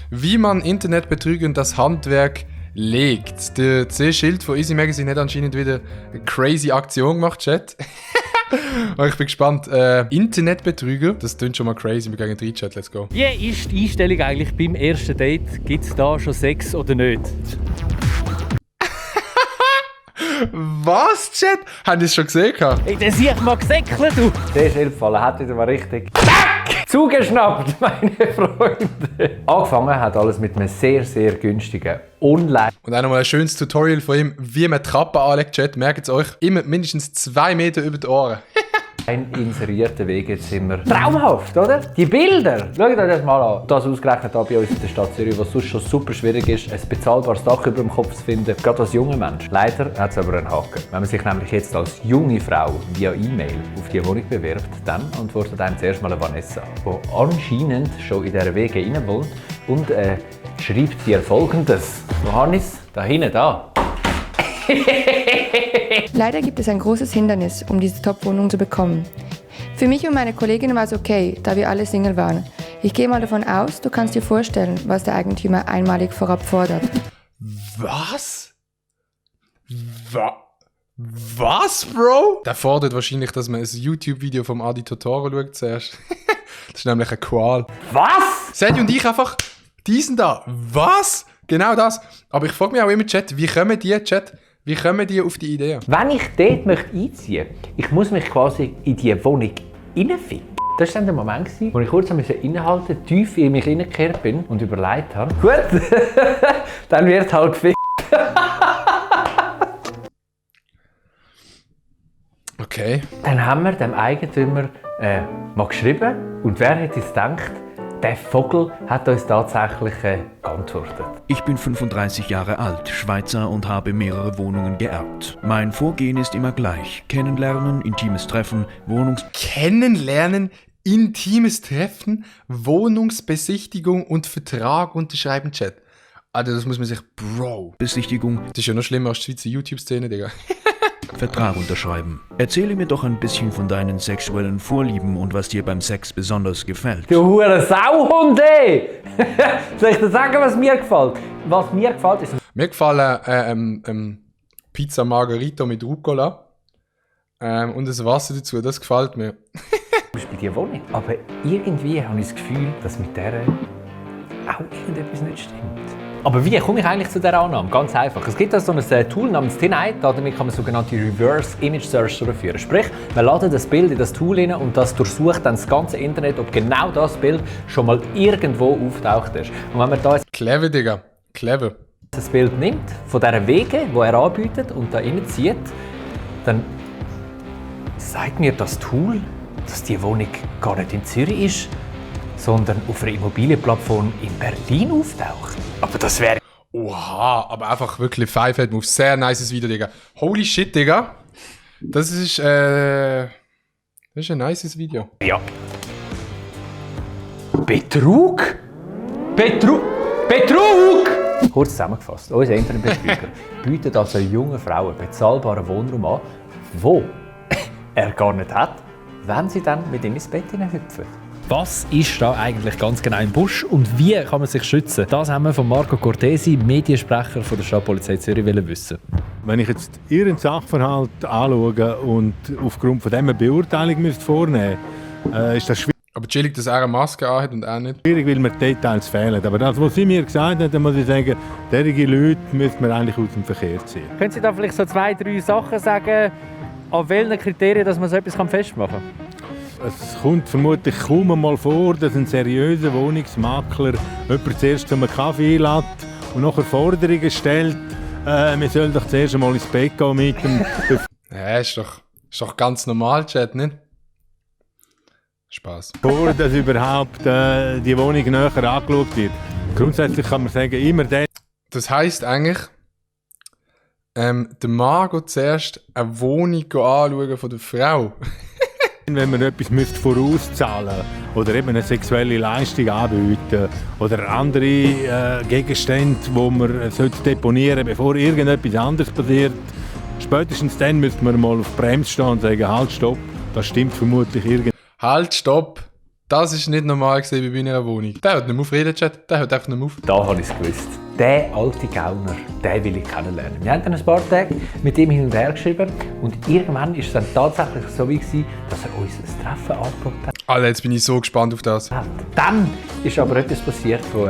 Wie man Internetbetrügern das Handwerk legt. Der C-Schild von Easy Magazine hat anscheinend wieder eine crazy Aktion gemacht, Chat. Und ich bin gespannt. Internetbetrüger, das klingt schon mal crazy. Wir gehen rein, Chat, let's go. Wie ist die Einstellung eigentlich beim ersten Date? Gibt es da schon Sex oder nicht? Was, Chat? Haben die es schon gesehen? Ey, der sehe ich mal gesäckelt, du! Der Schildfalle hat wieder mal richtig zugeschnappt, meine Freunde. Angefangen hat alles mit einem sehr, sehr günstigen Online. Und auch nochmal ein schönes Tutorial von ihm, wie man Trappen anlegt, Chat. Merkt es euch, immer mindestens 2 Meter über die Ohren. Ein inserierter Wegezimmer. Traumhaft, oder? Die Bilder! Schaut euch das mal an. Das ausgerechnet bei uns in der Stadt Zürich, was sonst schon super schwierig ist, ein bezahlbares Dach über dem Kopf zu finden, gerade als junger Mensch. Leider hat es aber einen Haken. Wenn man sich nämlich jetzt als junge Frau via E-Mail auf die Wohnung bewirbt, dann antwortet einem zuerst mal eine Vanessa, die anscheinend schon in dieser Wege rein wohnt und schreibt dir Folgendes. Johannes, da hinten, da. Leider gibt es ein großes Hindernis, um diese Top-Wohnung zu bekommen. Für mich und meine Kollegin war es okay, da wir alle Single waren. Ich gehe mal davon aus, du kannst dir vorstellen, was der Eigentümer einmalig vorab fordert. Was? Was, Bro? Der fordert wahrscheinlich, dass man ein YouTube-Video vom Adi Totoro schaut zuerst. Das ist nämlich eine Qual. Was? Sadie und ich einfach diesen da. Was? Genau das. Aber ich frage mich auch immer, Chat, wie kommen die auf die Idee? Wenn ich dort einziehen möchte, ich muss mich quasi in diese Wohnung reinfinden. Das war dann der Moment, wo ich kurz innehalten musste, tief in mich hineingekehrt bin und überlegt habe, gut, dann wird halt gefickt. Okay. Dann haben wir dem Eigentümer mal geschrieben und wer hätte es gedacht, der Vogel hat uns tatsächlich geantwortet. Ich bin 35 Jahre alt, Schweizer und habe mehrere Wohnungen geerbt. Mein Vorgehen ist immer gleich. Kennenlernen, intimes Treffen, Kennenlernen, intimes Treffen, Wohnungsbesichtigung und Vertrag unterschreiben, Chat. Alter, das muss man sich... Bro. Besichtigung. Das ist ja noch schlimmer als die Schweizer YouTube-Szene, Digga. Vertrag unterschreiben. Erzähle mir doch ein bisschen von deinen sexuellen Vorlieben und was dir beim Sex besonders gefällt. Du hure Sauhund, ey! Soll ich dir sagen, was mir gefällt? Was mir gefällt ist... Mir gefallen Pizza Margherita mit Rucola und das Wasser dazu, das gefällt mir. Zum Beispiel die Wohnung. Aber irgendwie habe ich das Gefühl, dass mit der auch irgendetwas nicht stimmt. Aber wie komme ich eigentlich zu dieser Annahme? Ganz einfach. Es gibt so ein Tool namens TinEye, damit kann man sogenannte Reverse Image Search durchführen. Sprich, man ladet das Bild in das Tool rein und das durchsucht dann das ganze Internet, ob genau das Bild schon mal irgendwo auftaucht ist. Und wenn man da jetzt Clever, Digga. Clever. das Bild nimmt, von dieser Wege, die er anbietet und da reinzieht, dann sagt mir das Tool, dass die Wohnung gar nicht in Zürich ist, sondern auf einer Immobilienplattform in Berlin auftaucht. Aber das wäre... Oha, aber einfach wirklich Five-Head Move. Sehr nices Video, Digga. Holy shit, Digga. Das ist ein nices Video. Ja. Betrug? Betrug? Kurz zusammengefasst, unser Internetbetrüger bietet also jungen Frauen bezahlbaren Wohnraum an, wo er gar nicht hat, wenn sie dann mit ihm ins Bett hüpfen. Was ist da eigentlich ganz genau im Busch und wie kann man sich schützen? Das haben wir von Marco Cortesi, Mediensprecher von der Stadtpolizei Zürich, wissen. Wenn ich jetzt Ihren Sachverhalt anschaue und aufgrund von dem eine Beurteilung vornehmen müsste, ist das schwierig. Aber chillig, dass er eine Maske anhat und er nicht. Schwierig, weil mir Details fehlen. Aber das, was Sie mir gesagt haben, muss ich sagen, solche Leute müssen wir eigentlich aus dem Verkehr ziehen. Können Sie da vielleicht so 2, 3 Sachen sagen, an welchen Kriterien dass man so etwas festmachen kann? Es kommt vermutlich kaum einmal vor, dass ein seriöser Wohnungsmakler jemanden zuerst zum Kaffee einlädt und nachher Forderungen stellt, wir sollen doch zuerst einmal ins Bett gehen mit dem... Ja, ist doch ganz normal, Chat, nicht? Spaß. Bevor dass überhaupt die Wohnung näher angeschaut wird. Grundsätzlich kann man sagen, immer der... Das heisst eigentlich, der Mann geht zuerst eine Wohnung anschauen von der Frau. Wenn man etwas vorauszahlen oder eben eine sexuelle Leistung anbieten oder andere Gegenstände, die man deponieren sollte, bevor irgendetwas anderes passiert, spätestens dann müsste man mal auf die Bremse stehen und sagen, halt, stopp, das stimmt vermutlich irgendwie. Halt, stopp, Das ist nicht normal gewesen bei meiner Wohnung. Der hört nicht mehr auf reden, Chat. Der hört einfach nicht mehr auf. Da habe ich es gewusst. Der alte Gauner, den will ich kennenlernen. Wir haben dann ein paar Tage mit ihm hin und her geschrieben und irgendwann war es dann tatsächlich so wie gewesen, dass er uns ein Treffen angeboten hat. Alter, jetzt bin ich so gespannt auf das. Dann ist aber etwas passiert, wo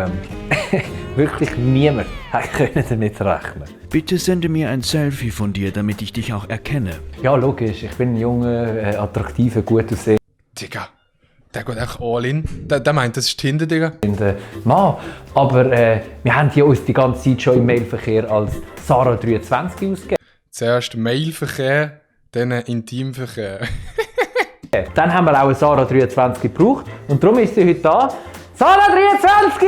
wirklich niemand damit rechnen konnte. Bitte sende mir ein Selfie von dir, damit ich dich auch erkenne. Ja, logisch. Ich bin ein junger, attraktiver, gut aussehender Digga, der geht echt all in. Der meint, das ist Tinder, Digga. Mann. Aber wir haben ja uns die ganze Zeit schon im Mailverkehr als Sarah23 ausgegeben. Zuerst Mailverkehr, dann Intimverkehr. Dann haben wir auch eine Sarah23 gebraucht und darum ist sie heute da. Sarah23!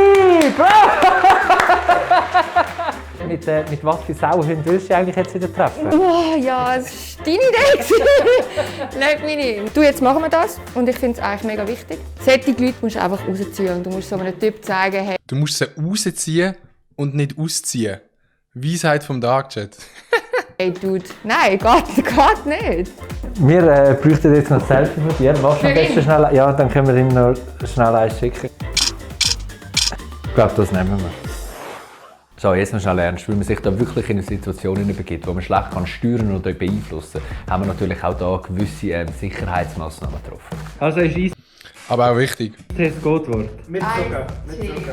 Mit was für Sauhunden willst du eigentlich jetzt wieder treffen? Oh, ja, es war deine Idee. Leg mich nicht. Du, jetzt machen wir das und ich finde es eigentlich mega wichtig. Solche Leute musst du einfach rausziehen und du musst so einem Typ zeigen, hey. Du musst sie rausziehen und nicht ausziehen. Weisheit vom Tag, Chat. Hey Dude, nein, geht nicht. Wir bräuchten jetzt noch ein Selfie mit dir. Machst du am Für ihn? besten schnell? Ja, dann können wir ihm noch schnell eins schicken. Ich glaube, das nehmen wir. So, jetzt noch schnell ernst. Weil man sich da wirklich in eine Situation begibt, wo man schlecht kann steuern oder beeinflussen kann, haben wir natürlich auch da gewisse Sicherheitsmaßnahmen getroffen. Also ist Aber auch wichtig. Eistest Codewort. Mit Zucker,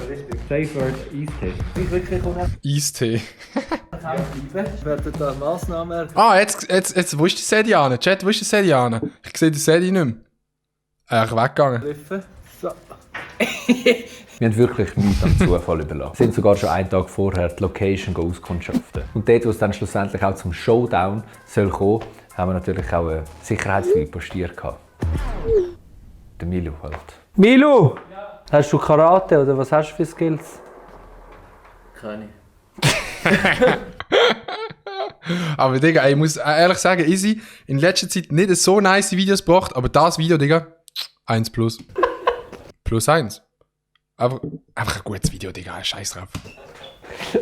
richtig. Safe Word Eistest. Eistee. Werden da Massnahmen Jetzt, wo ist die Sediane? Chat, wo ist die Sediane? Ich sehe die Sedi nicht mehr. Eigentlich weggegangen. ergriffen? So. Wir haben wirklich nichts am Zufall überlassen. Wir sind sogar schon einen Tag vorher die Location auskundschaften. Und dort, wo es dann schlussendlich auch zum Showdown soll kommen, haben wir natürlich auch einen Sicherheitsfilm postiert. Der Milo halt. Milo! Ja. Hast du Karate oder was hast du für Skills? Keine. Aber Digga, ich muss ehrlich sagen, Easy in letzter Zeit nicht so nice Videos gebracht, aber das Video, Digga, 1 plus. Plus 1. Einfach ein gutes Video, Digga, scheiß drauf.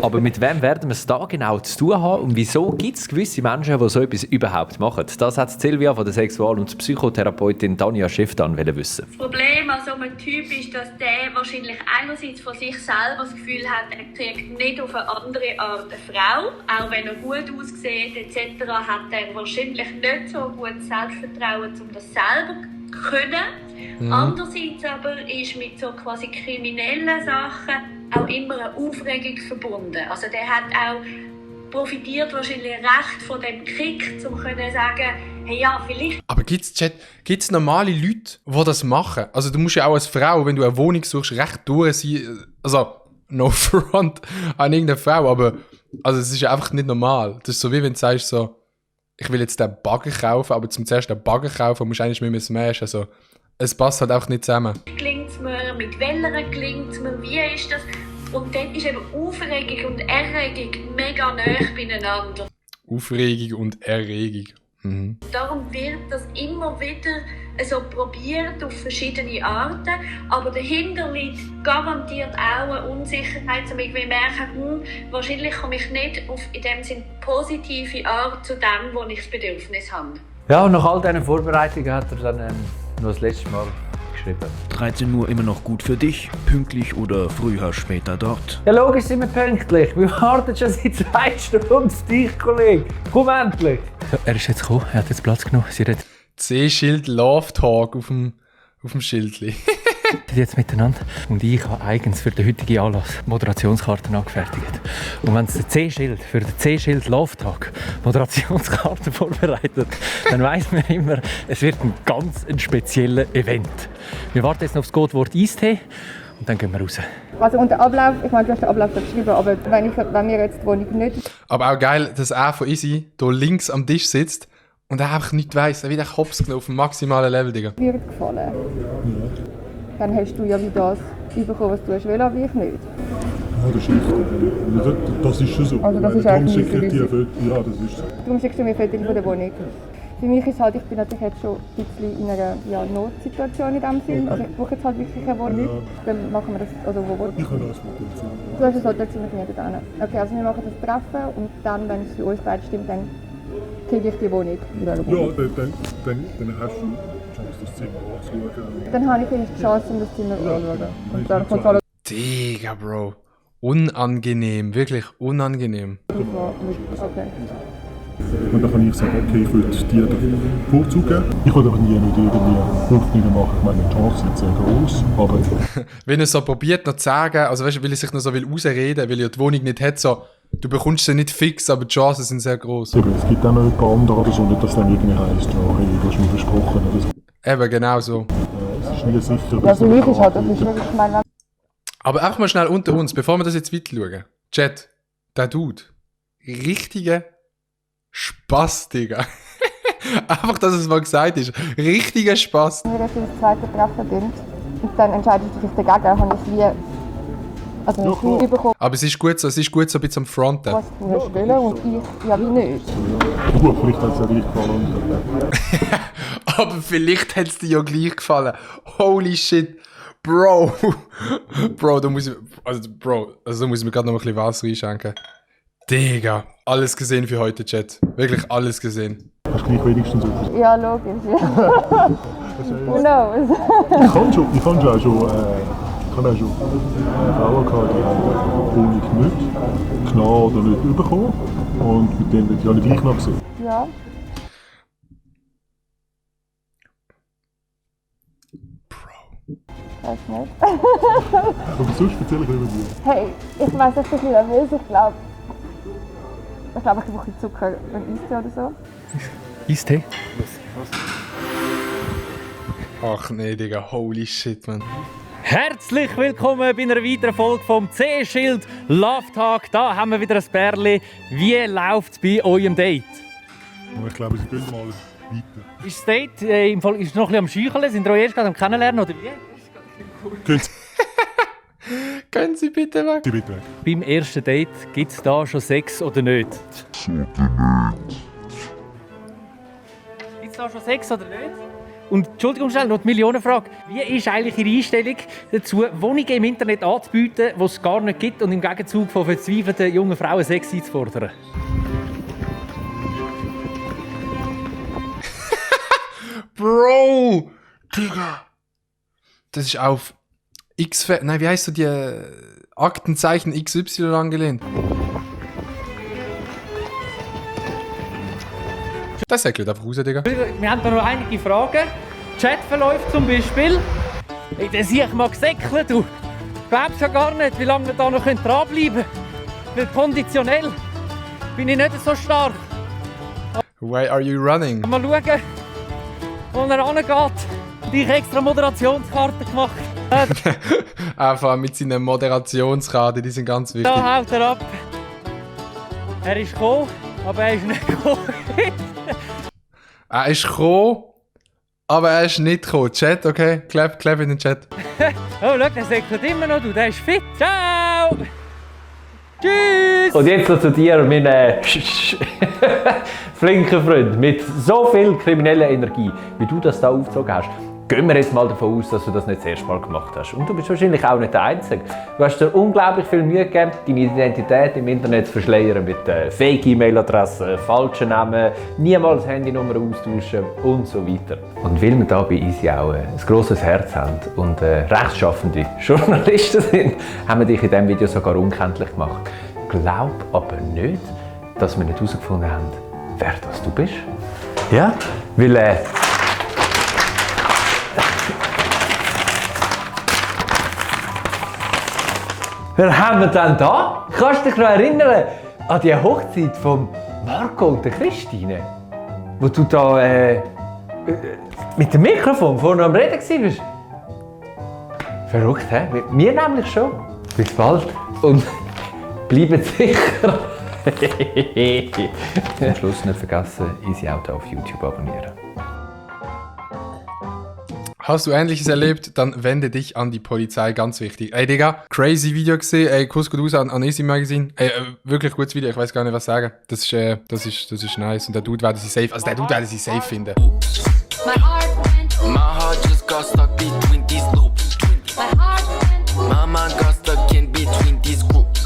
Aber mit wem werden wir es da genau zu tun haben und wieso gibt es gewisse Menschen, die so etwas überhaupt machen? Das hat Silvia von der Sexual- und Psychotherapeutin Tanja Schifftan wissen. Das Problem an so einem Typ ist, dass der wahrscheinlich einerseits von sich selber das Gefühl hat, er kriegt nicht auf eine andere Art eine Frau. Auch wenn er gut aussieht etc., hat er wahrscheinlich nicht so gutes Selbstvertrauen, um das selber zu können. Andererseits aber ist mit so quasi kriminellen Sachen auch immer eine Aufregung verbunden. Also der hat auch profitiert wahrscheinlich recht von dem Kick, um zu sagen, hey ja, vielleicht. Aber gibt's normale Leute, die das machen? Also du musst ja auch als Frau, wenn du eine Wohnung suchst, recht durch sein. Also, no front an irgendeine Frau, aber also es ist ja einfach nicht normal. Das ist so wie wenn du sagst so, ich will jetzt den Bagger kaufen, aber zum zuerst den Bagger kaufen musst du eigentlich mit mir smashen. Also, es passt halt auch nicht zusammen. Gelingt es mir, mit welcher gelingt es mir, wie ist das? Und dann ist eben Aufregung und Erregung mega nah beieinander. Aufregung und Erregung. Mhm. Darum wird das immer wieder so probiert auf verschiedene Arten, aber dahinter liegt garantiert auch eine Unsicherheit, um irgendwie merken, wahrscheinlich komme ich nicht auf in dem Sinn positive Art zu dem, wo ich das Bedürfnis habe. Ja, und nach all diesen Vorbereitungen hat er dann noch das letzte Mal geschrieben. 13 Uhr immer noch gut für dich, pünktlich oder früher später dort. Ja, logisch sind wir pünktlich. Wir warten schon seit 2 Stunden auf dich, Kollege. Komm endlich. Ja, er ist jetzt gekommen, er hat jetzt Platz genommen. Sie reden C-Schild Love Talk auf dem Schildli. jetzt miteinander und ich habe eigens für den heutigen Anlass Moderationskarten angefertigt. Und wenn es C-Schild für den C-Schild Love Talk Moderationskarten vorbereitet, dann weiss man immer, es wird ein ganz spezielles Event. Wir warten jetzt noch auf das Codewort Eistee und dann gehen wir raus. Also und der Ablauf, ich meine, du hast den Ablauf geschrieben, aber wenn wir jetzt die Wohnung nicht... Aber auch geil, dass er von Easy hier links am Tisch sitzt und er einfach nicht weiss, er wird echt hops genommen auf dem maximalen Level, Digga. Wird gefallen. Dann hast du ja wie das bekommen, was du hast wollen, wie ich nicht. Ja, das ist richtig. Das ist schon so. Also das ist Darum eigentlich schicke ich nicht dir Fotos. Ja, das ist so. Darum schickst du mir Fotos von der Wohnung. Für mich ist halt, ich bin natürlich jetzt schon ein bisschen in einer Notsituation in diesem Sinn. Also ich brauche jetzt halt wirklich eine Wohnung. Dann machen wir das, also wo wohnst du? Ich habe das Hotelzimmer. Du hast das Hotelzimmer für mich getan. Okay, also wir machen das Treffen und dann, wenn es für uns beide stimmt, dann kriege ich die Wohnung wieder Ja, dann hast du die Chance, das Zimmer anzuschauen. Dann habe ich vielleicht die Chance, um das Zimmer anzuschauen. Und dann kommt alles Digga, Bro. Unangenehm, wirklich unangenehm. okay. Und dann kann ich sagen, okay, ich würde dir den Vorzug geben. Ich würde aber nie nicht irgendwie Hoffnungen machen. Ich meine, die Chance sind sehr groß, aber... Wenn er so probiert noch zu sagen, also weißt du, weil er sich noch so ausreden will, weil er die Wohnung nicht hat, so, du bekommst sie nicht fix, aber die Chancen sind sehr groß. Eben, es gibt auch noch jemand anderen oder so, nicht, dass dann irgendwie heisst, ja, hey, du hast mir versprochen oder so. Eben, genau so. Es ist nie sicher. Ja, für mich ist halt, das ist wirklich mein... Aber auch mal schnell unter uns, bevor wir das jetzt weiter schauen. Chat, der Dude, richtiger Spaß, Digga. Einfach, dass es mal gesagt ist. Richtiger Spaß. Wenn wir für das zweite Treffen gehen und dann entscheidest du dich dagegen, habe ich wie... Also nicht nie bekommen, Aber es ist gut so ein bisschen am Fronten. was du mir stellen und ich ja wie nicht. Gut, vielleicht hat es ja gleich gefallen. Aber vielleicht hat es dir ja gleich gefallen. Holy shit. Bro. Bro, da muss ich mir gerade noch ein bisschen Wasser einschenken. Digga. Alles gesehen für heute, Chat. Wirklich alles gesehen. Hast du gleich wenigstens etwas? Ja, logisch, ja. Who knows? Ich kann auch schon Frauen gehabt, die haben die Wohnung nicht klar oder nicht bekommen. Und mit denen die habe ich gleich noch gesehen. Ja. Weiß nicht. Aber sonst erzähle ich über dir. Hey, ich weiss, dass ich ein bisschen nervös. Ich glaube, ich brauche ein bisschen Zucker beim Eistee oder so. Eistee? Ach nee, Digga. Holy shit, man. Herzlich willkommen bei einer weiteren Folge vom C-Schild Love Talk. Da haben wir wieder ein Pärchen. Wie läuft es bei eurem Date? Ich glaube, sie gehen mal weiter. Ist das Date im Fall ist noch ein bisschen am Scheucheln? Sind ihr euch erst gerade am Kennenlernen oder wie? Können Sie bitte weg? Sie bitte weg. Beim ersten Date gibt es da schon Sex oder nicht? Gibt es da schon Sex oder nicht? Und Entschuldigung schnell, noch die Millionenfrage. Wie ist eigentlich Ihre Einstellung dazu, Wohnungen im Internet anzubieten, die es gar nicht gibt und im Gegenzug von verzweifelten jungen Frauen Sex einzufordern? Bro! Digga! Das ist auf Nein, wie heisst so die Aktenzeichen XY angelehnt? Das säckelt einfach raus, Digga. Wir haben da noch einige Fragen. Chatverläufe zum Beispiel. Hey, der sehe ich mal gesäckelt, du. Glaubst ja gar nicht, wie lange wir da noch dranbleiben können. Weil konditionell bin ich nicht so stark. Why are you running? Mal schauen, wo er rangeht. Ich habe extra Moderationskarte gemacht. Einfach mit seinen Moderationskarten, die sind ganz wichtig. Da haut er ab. Er ist gekommen, aber er ist nicht gekommen. Er ist gekommen, aber er ist nicht gekommen. Chat, okay? Clap in den Chat. Oh, schau, der säckelt immer noch, du. Der ist fit. Ciao! Tschüss! Und jetzt noch zu dir, mein flinker Freund, mit so viel krimineller Energie, wie du das da aufgezogen hast. Gehen wir jetzt mal davon aus, dass du das nicht das erste Mal gemacht hast. Und du bist wahrscheinlich auch nicht der Einzige. Du hast dir unglaublich viel Mühe gegeben, deine Identität im Internet zu verschleiern mit Fake-E-Mail-Adressen, falschen Namen, niemals Handynummer austauschen und so weiter. Und weil wir da bei Easy auch ein grosses Herz haben und rechtschaffende Journalisten sind, haben wir dich in diesem Video sogar unkenntlich gemacht. Glaub aber nicht, dass wir nicht herausgefunden haben, wer das du bist. Ja, weil wer haben wir denn da? Kannst du dich noch erinnern an die Hochzeit von Marco und der Christine? Wo du da mit dem Mikrofon vorne am Reden warst? Verrückt, hä? Mit mir nämlich schon. Bis bald und bleibt sicher. Am Schluss nicht vergessen, Easy Auto auf YouTube abonnieren. Hast du Ähnliches erlebt, dann wende dich an die Polizei, ganz wichtig. Ey, Digga, crazy Video gesehen, ey, Kuss gut aus an Easy Magazine. Ey, wirklich gutes Video, ich weiß gar nicht, was sagen. Das ist nice und der Dude werde sie safe, finden. My heart just got stuck between these loops. My heart went. Mama got